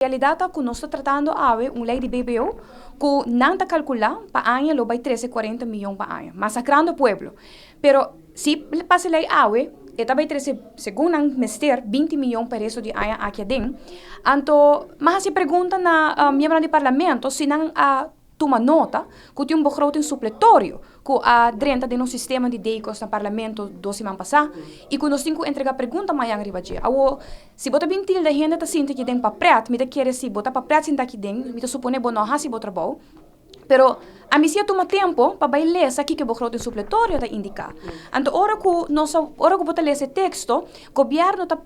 Realidat ta ku nos ta tratando awe un lei di BBO ku nan ta kalkulá pa aña lo bai trese 40 mion pa aña, masakrando pueblo. Pero si pasa e lei awe, e ta bai trese, segun nan mester, 20 mion pa resto di aña aki aden. Anto, m'a hasi pregunta na miembro di parlamento si nan a tuma nota ku tin un begroting supletorio ku a drenta den un sistema di DICOS na parlamento 2 siman pasá i ku nos tin ku entregá pregunta mañan riba dje. Awo, si bo ta bin tilda hende ta sinti aki den pa pret, mi ta kere si bo ta pa pret sinta aki den, mi ta supone bo no hasi bo trabou. Pero ami si a tuma tempu pa bai lesa kiko begroting supletorio ta indiká. Anto ora ku bo ta lesa e teksto, gobièrnu ta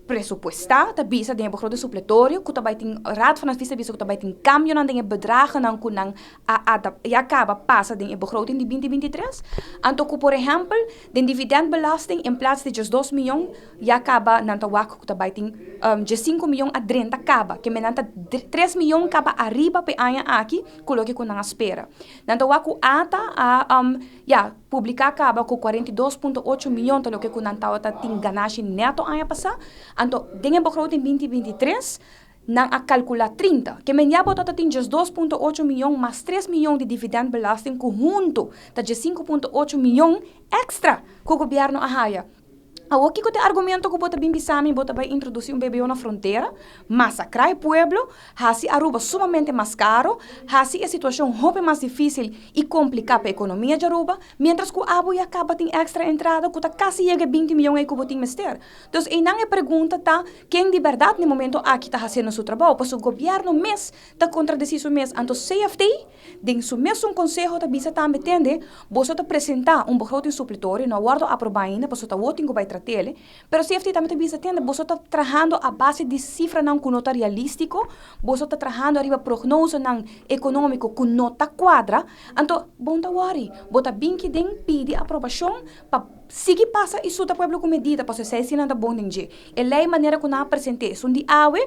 presupuestá, ta bisa den begroting supletorio, ku ta bai tin Raad van Advies ta bisa ku ta bai tin kambionan den e bedragennan ku nan a ya kaba pasa den e begroting di 2023. Anto ku, por ehèmpel, den dividendbelasting, in plaats di just 2 mion, ya kaba nan ta wak ku ta bai tin 5 mion a drenta kaba. Ke men nan ta 3 mion kaba ariba pe aña aki, ku loke ku nan a spera. Nan ta wak ku ATA a ya, publiká kaba ku 42.8 mion ta loke ku nan tabata tin ganashi neto aña pasá. Anto, den e begroting 2023, nan a kalkulá 30. Ke men ya bo ta tin just 2.8 mion mas 3 mion di dividendbelasting ku huntu ta 5.8 mion extra ku gobièrnu a haya. Awor, kiko ta e argumento ku bo ta bin bisami bo ta bai introdusí un BBO na frontera, masakrá e pueblo, hasi Aruba sumamente mas karu, hasi e situashon hopi mas difísil i kompliká pa ekonomia di Aruba, mientras ku abo ya kaba tin extra entrada ku ta kasi yega 20 mion ei ku bo tin mester? Dus einan e pregunta ta ken di berdat na momento aki ta hasiendo su trabou, pasobra gobièrnu mes ta kontradesí su mes. Anto CFT, den su mesun konseho, ta bisa tambe: "Tende, boso ta presentá un begroting supletorio, no a wòrdu aprobá ainda, pasobra ta tin ku bai trat'é." Pero CFT tambe ta bisa: "Tende, boso ta trahando a base di sifranan ku no ta realístiko, boso ta trahando ariba prognosenan ekonómiko ku no ta kuadra." Anto, bo n' ta worry, bo ta bin aki den pidi aprobashon pa sigui pasa i suta pueblo ku medida, pasobra esei si nan ta bon den dje. E lei manera ku nan a present'é, esun di awe,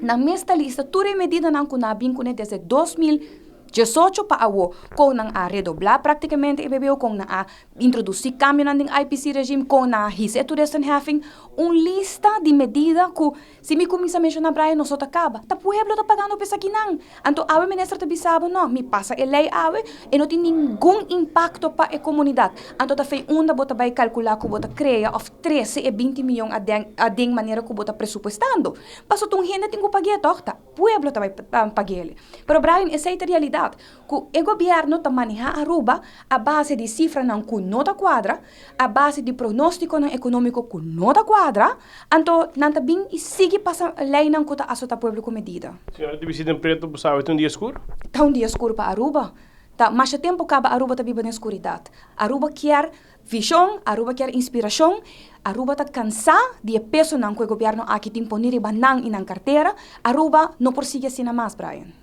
nan mes ta lista tur e medidanan ku nan a bin kuné desde 2018 pa awo, kon nan a redoblá práktikamente e BBO, kon nan a introdusí kambionan den IPC regime, kon nan a hisa e toeristenheffing, un lista di medida ku si mi kuminsá menshoná, Brian, nos no ta kaba. Ta pueblo ta pagando pa esakinan. Anto awe minister ta bisabo: "No, mi pasa e lei awe e no tin ningun impakto pa e komunidat." Anto ta fei unda bo ta bai kalkulá ku bo ta krea òf trese e 20 mion aden manera ku bo ta presupuestando? Pasobra tur hende tin ku pag'é, tòg? Ta pueblo ta bai pag'é. Pero Brian, esei ta realidat. Ku e gobièrnu ta manehá Aruba a base di sifranan ku no ta kuadra, a base di pronóstikonan ekonómiko ku no ta kuadra, anto nan ta bin i sigui pasa leinan ku ta asotá pueblo ku medida. Señora di bisti den pretu, bo sabi, ta un dia skur? Ta un dia skur pa Aruba. Ta masha tempu kaba Aruba ta biba den skuridat. Aruba kier vishon, Aruba kier inspirashon, Aruba ta kansá di e pesonan ku e gobièrnu aki tin pone riba nan i nan kartera. Aruba no por sigui asina mas, Brian.